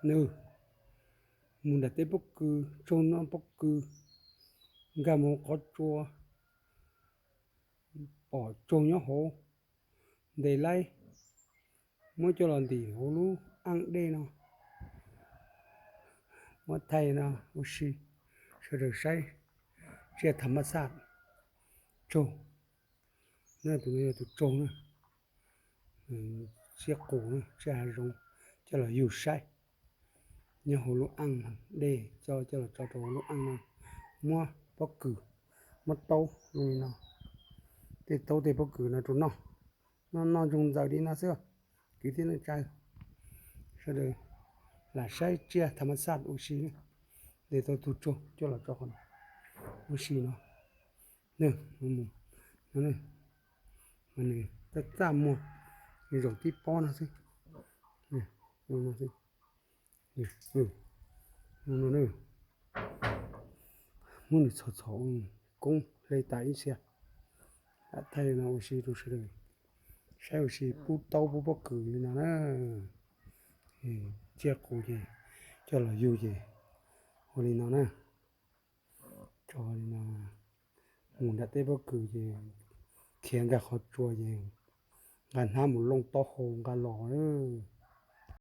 Nws mus nram teb pob kws, tsaug noj pob kws, nkag mus qhov tsua, pom tsaug nyob hauv, ntes laib, muab coj los ntim hauv lub aj dej no, muab thaij no ua si, sawv daws saib, tsiaj tha mab xaj, tsaug, tus no yog tus tsaug na, tsiaj qus na, tsiaj hav zoov, coj los yug saib nyob hauv lub aj dej, coj coj los tso rau hauv lub aj no, muab pob kws, muab taub zoo li no, tej taub tej pob kws no rau noj, noj noj zoo ntxaws li no xwb. Kwv tij neej tsa sawv daws lam saib tsiaj tha mab xaj ua si, ntes tau tus tsaug coj los tso qhov no ua si no. Nws, nws txaj txaj muag, nws zaum tib pob no xwb. Muab nws txhom txhom koob hle tas ib txhia, lam thaij no ua si rau sawv daws saib ua si pub taub pub pob kws li no na. Tsiaj qus ces coj los yug ces ua li no na. Tso li no, mus nram teb pob kws ces khiav nkag qhov tsua ces nqa hnab mus looj taub hau nqa los lawm.